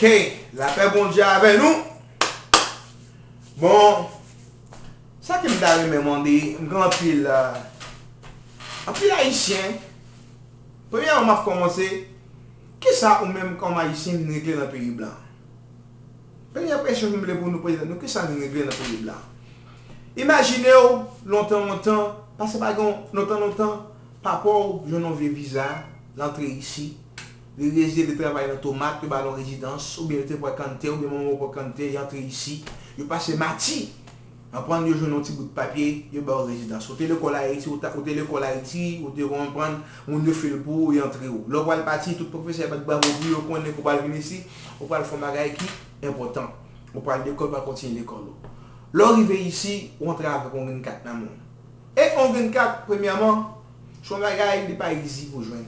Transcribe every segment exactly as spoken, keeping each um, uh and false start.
Ke lapè Bondye avè nou. Bon, sa ke m ta renmen mande, m gen anpil, euh, anpil Ayisyen. Premyèman, m ap kòmanse, kisa ou menm kòm Ayisyen vin regle nan peyi blan? Premyè kesyon ke m vle pou nou poze tèt nou, kisa n vin regle nan peyi blan? Imajine w, lontan, lontan, paske pa gen lontan, lontan, papa w jwenn yon vye viza, l antre isi, li rete, li travay nan tomat, yo ba l yon rezidans, oubyen yo te pran kanntè, oubyen manman w pran kanntè, li antre isi, yo pase mati. Konprann, yo jwenn yon ti bout papye, yo ba w rezidans. Ou te lekòl Ayiti, ou ta, ou te lekòl Ayiti, ou te konprann, moun yo fè l pou ou, yo antre w. Lè w pral pati, tout pwofesè bat bravo pou yo, konnen ke w pral vin isi, ou pral fè yon bagay ki enpòtan. Ou pral lekòl, ou pral kontinye lekòl ou. Lè w rive isi, ou antre avèk yon green card nan men w. E yon green card, premyèman, se yon bagay li pa izi pou jwenn.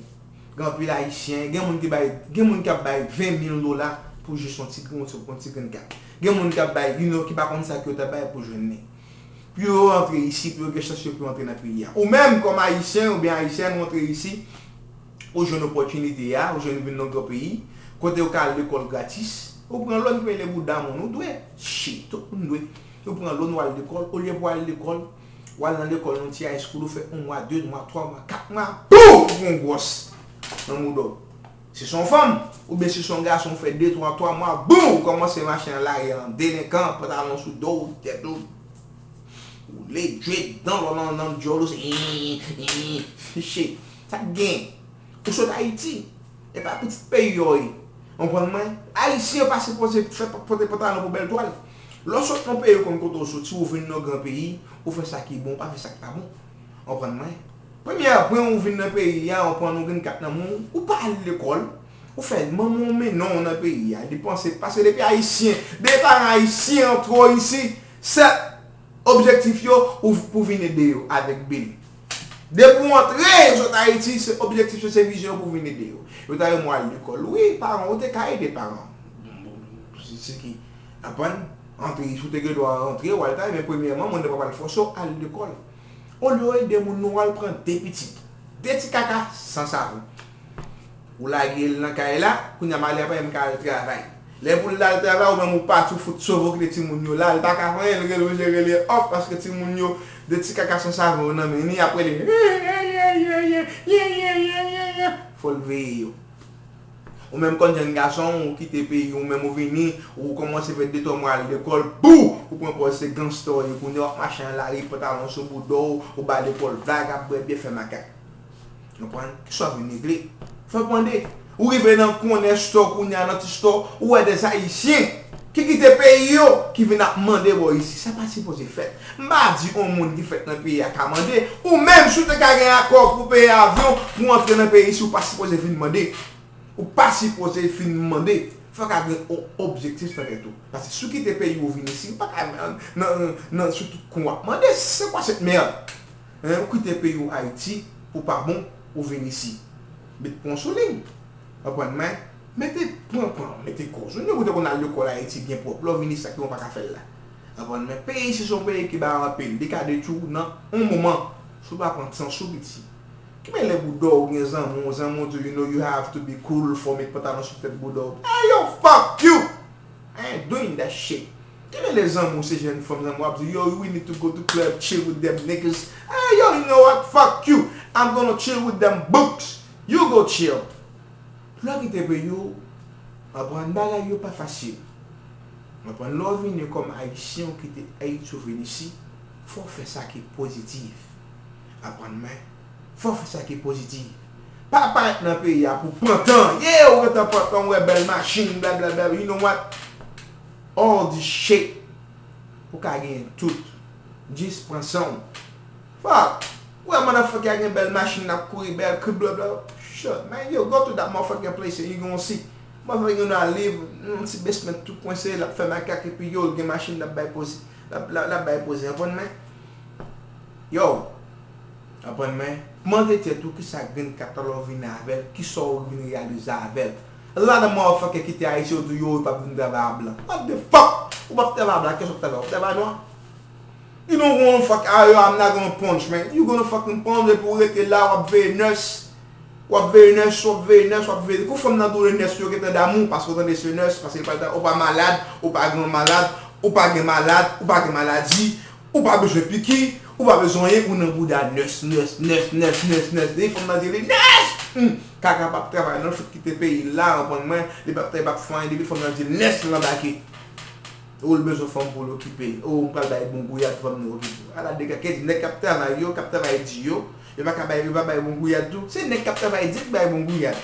Gen anpil Ayisyen, gen moun ki bay, gen moun k ap bay ven mil dola pou jis yon ti, yon ti, yon ti green card. Gen moun k ap bay, you know, ki pa konn sa ke yo t ap bay pou jwenn li. Pou yo antre isi, pou yo gen chans yo pou yo antre nan peyi a. Ou menm, kòm Ayisyen oubyen Ayisyèn, ou antre isi, ou jwenn opòtinite a, ou jwenn vin nan gran peyi, kote ou ka al lekòl gratis, ou pran lòn, peye bouda moun, ou dwe, shit, tout moun dwe. Ou pran lòn, ou al lekòl, olye pou al lekòl, ou al nan lekòl, nan ti high school, ou fè yon mwa, de mwa, twa mwa, kat mwa, boum, ou pran gwòs nan mouda w. Si se yon fanm, oubyen si se yon gason, ou fè de, twa, twa mwa, boum, ou kòmanse mache nan lari an delenkan, pantalon sou do w, tèt ou woule, djwe dan lò nan, nan djòl ou, se, shit, sa k gen? Ou sot Ayiti. E pa pitit peyi yo ye. Konprann mwen? Ayisyen yo pa sipoze fè pote pantalon pou bèl twal. Lè w sot nan peyi w konn kote w soti, ou vin nan gran peyi, ou fè sa ki bon, ou pa fè sa ki pa bon. Konprann mwen? Premye pwen ou vin nan peyi a, ou pran yon green card nan men w, ou pa al lekòl, ou fè manman w mennen w nan peyi a, depanse, paske depi Ayisyen, depi paran Ayisyen antre w isi, sèl objektif yo, ou, pou vin ede yo avèk bil. Depi w antre, yo sot Ayiti, se objektif yo, se vizyon yo pou vin ede yo. Yo ta renmen w al lekòl. Wi, paran, ou te ka ede paran. Se, se ki, aprann, antre, si w te gen dwa antre, w al travay, men premyèman, moun nan pa pral fòse w al lekòl. Olye w ede moun nan, w al pran de pitit. De ti kaka san savon. Ou lage l nan kay la, kounye a malè pa menm ka al travay. Lè pou l al travay, ou menm ou pati, ou fout sove, ou kite timoun yo la, li pa ka fè anyen, l rele w, jere li off, paske timoun yo, de ti kaka san savon yo nan men li, apre li, fò l veye yo. Ou menm kòm jèn gason, ou kite peyi, ou menm ou vini, ou kòmanse fè de twa mwa al lekòl, bou! Ou pran pòz se gangsta w ye, kounye a w ap mache nan lari, pantalon sou bouda w, ou ba lekòl vag, ap bwè byè, fè makak. Konprann? Kisa w vin regle? Fò w mande. Ou rive nan konnè store kounye a, nan ti store, ou wè de Ayisyen ki kite peyi yo, ki vin ap mande bò isi. Sa pa sipoze fèt. M pa di yon moun ki fèt nan peyi a ka mande. Ou menm, si w te ka gen akò pou peye avyon, pou w antre nan peyi isi, ou pa sipoze vin mande. Ou pa sipoze vin mande. Fò w ka gen yon objektif nan tèt ou. Paske si w kite peyi w vin isi, ou pa ka nan, nan, nan, sou tout kon w ap mande. Se kwa cette merde? Hein, ou kite peyi w Ayiti, ou pa bon, ou vin isi. Met pwen sou liy. Konprann mwen? Mete pwen, pwen, mete koz. Ou kote konn al lekòl Ayiti byen pwòp. Lè w vin isi, sa ki bon pa ka fè l la. Konprann mwen? Peyi isi se yon peyi ki ba anpil. Li ka detwi w nan yon moman. Si w pa pran tan sou piti. Ki mele bouda w, gen zanmi w, zanmi w di, you know, you have to be cool for met pantalon sou tèt bouda w. Hey, yo, fuck you! I ain't doing that shit. Ki mele zanmi w, se jèn fanm, zanmi w ap di, yo, we need to go to club, chill with them niggas. Hey, yo, you know what? Fuck you. I'm gonna chill with them books. You go chill. Lè w kite peyi w, aprann bagay yo pa fasil. Aprann lè w vini kòm Ayisyen, w kite Ayiti, w vin isi, fò w fè sa ki pozitif. Aprann mwen, fò w fè sa ki pozitif. Pa parèt nan peyi a pou pran tan. Yeah, ou gentan pran tan, ou wè bèl machin, blablabla. You know what? All this shit. Ou ka genyen tout. Jis pran san w. Fuck. Ou wè motherfucker a gen bèl machin, l ap kouri, bèl krib, blablabla. Shut, man, yo, go to that motherfucking place and you gonna see. Motherfucker gonna live, yon ti basement tou kwense, l ap fè makak, epi yo, l gen machin, l ap bay poze. L ap, l ap, l ap bay poze, konprann mwen? Yo, konprann mwen? Mande tèt ou kisa green card la lè w vini avè l, kisa w vin reyalize avè l. A lot of motherfucker kite Ayiti, yo di yo, yo p ap vin travay a blan. What the fuck? Ou p ap travay a blan, kiyès w ap travay? W ap travay a nwa? You don't wanna fuck, ah, yo, I'm not gonna punch, man. You gonna fucking punch epi w rete la, w ap veye nurse. W ap veye nurse, w ap veye nurse, w ap veye. Kou fanm nan toule nurse, yo gentan damou, paske w tande se nurse, paske li pa, ou pa malad, ou pa gen malad, ou pa gen malad, ou pa gen maladi, ou pa bezwen piki, ou pa bezwen anyen, ou nan bouda nurse, nurse, nurse, nurse, nurse, nurse. Depi fanm nan di li nurse! Hmm. Kaka p ap travay non, l fout kite peyi l la, konprann mwen, li p ap travay, p ap fè anyen, depi fanm nan di l nurse, l anbake. Ou l bezwen fanm pou l okipe l. Ou m pral bay bon gouyad fanm nan okipe l. Ala dega, kèt nèg k ap travay yo, k ap travay di yo, yo pa ka bay, yo pa bay bon gouyad tou. Se nèg k ap travay di k bay bon gouyad.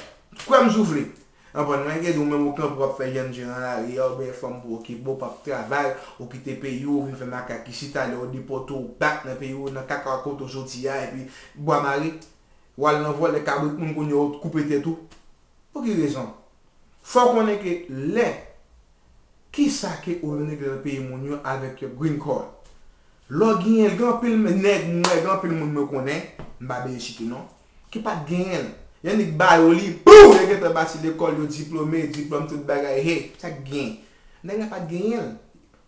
Kwè m si w vle. Konprann mwen, kèt ou menm ou kanpe w ap fè jènje nan lari a, oubyen fanm pou okipe w, p ap travay, ou kite peyi w, ou vin fè makak isi, talè yo depòte w back nan peyi w, nan kaka kote w soti a, epi bwa mare, w al nan vòlè kabrit moun kounye a, ou koupe tèt ou. Pou ki rezon? Fò w konnen ke lè, kisa ke ou vin regle nan peyi moun yo avèk yon green card? Lè w genyen l, gen anpil nèg, mwen, gen anpil moun mwen konnen, m pa bezwen site non, ki pa t genyen l. Yannick ba yo li, bou! Yo gentan bati lekòl, yo diplome, diplòm, tout bagay, hey, sa k gen? Nèg la pa t genyen l.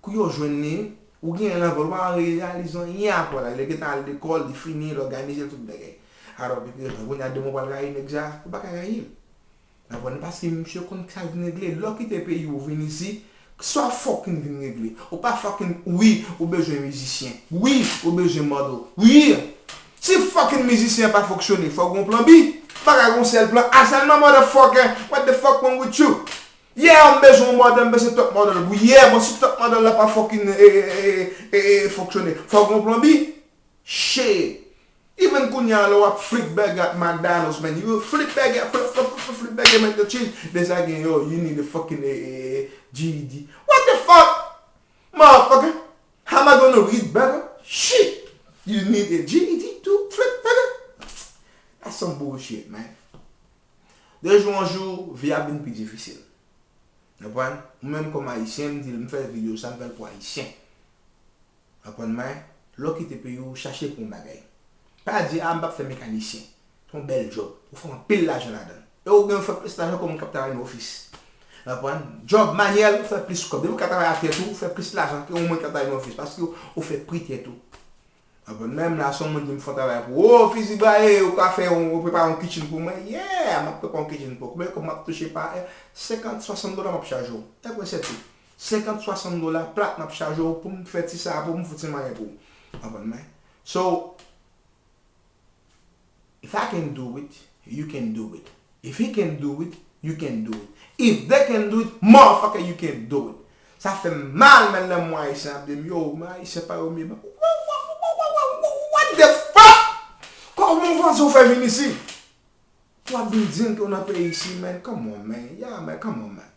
Kou yo jwenn li, ou genyen l nan vòl, ou pa reyalize anyen ankò la. Li gentan al lekòl, li fini, l òganize l, tout bagay. Alò, kounye a demen w pral rayi nèg sa, ou pa ka rayi l. Konprann? Paske misye konn sa l vin regle. Lè w kite peyi w, ou vin isi, sa w fucking vin regle? Ou pa fucking, wi, ou bezwen mizisyen. Wi, ou bezwen model. Wi! Si fucking mizisyen an pa fonksyone, fò w gen plan B. Ou pa ka gen yon sèl plan A sèlman, motherfucker. What the fuck wrong with you? Yeah, m bezwen yon model, m bezwen top model. Yeah, bon, si top model la pa fucking, eh, eh, eh, eh, eh, fonksyone, fò w gen yon plan B. Shit. Even kounye a la w ap flip burger at McDonald's, man. You flip burger, flip, flip, flip, flip burger, make the cheese. Deja gen yo, you need a fucking, eh, eh, eh, G E D. What the fuck? Motherfucker. How am I gonna eat burger? Shit. You need a G E D to flip burger? That's some bullshit, man. De jou an jou, vi ap vin pi difisil. Konprann? Mwen menm kòm Ayisyen, m di l, m fè videyo sa, m fè l pou Ayisyen. Konprann mwen? Lè w kite peyi w, chache pou yon bagay. Pa di, a, m p ap fè mekanisyen. Se yon bèl djòb. Ou fè anpil lajan ladan l. E ou gen fè plis lajan ke moun k ap travay nan ofis. Konprann? Djòb manyèl, ou fè plis kòb. Depi ou ka travay a tèt ou, ou fè plis lajan ke yon moun k ap travay nan ofis. Paske ou fè pri tèt ou. Konprann? Menm la, si yon moun di m fè yon travay pou ou, o, Fizi Braye, ou ka fè yon, ou prepare yon kitchen pou mwen? Yeah, m ap prepare yon kitchen pou ou. Konbyen kòb m ap touche pa, eh, senkant, swasant dola m ap chaje w. Epi se tou. Senkant, swasant dola plat m ap chaje w pou m fè ti sa, pou m fout ti manyen pou ou. Konprann mwen? So, if I can do it, you can do it. If he can do it, you can do it. If they can do it, motherfucker, you can do it. Sa fè m mal, men lè m wè Ayisyen ap di m, yo, men Ayisyen pa yo menm. What the fuck? Kòman w panse w fè vin isi? W ap vin di m ke w nan peyi isi, man. Come on, man. Yeah, man, come on, man.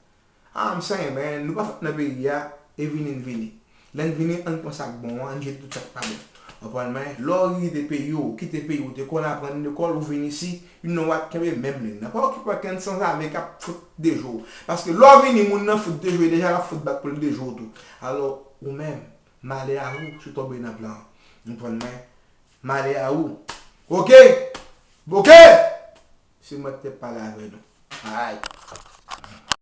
Ah, I'm saying, man, nou pa fèt nan peyi a, e vini n vini. Lè n vini, ann pran sa k bon an, ann jete tout sa k pa bon. Konprann mwen? Lè w rive peyi w, kite peyi w, te konn aprann lekòl, ou vin isi, you know what, kenbe menm liy nan. Pa okipe ankenn sanzave k ap fout de jou. Paske lè w vini, moun nan fout de jou, e deja l ap fout bak pou l de jou tou. Alò, ou menm, malè a ou si w tonbe nan plan an. Konprann mwen? Malè a ou. Oke? Oke? Se mwen k te pale avè nou. Alright.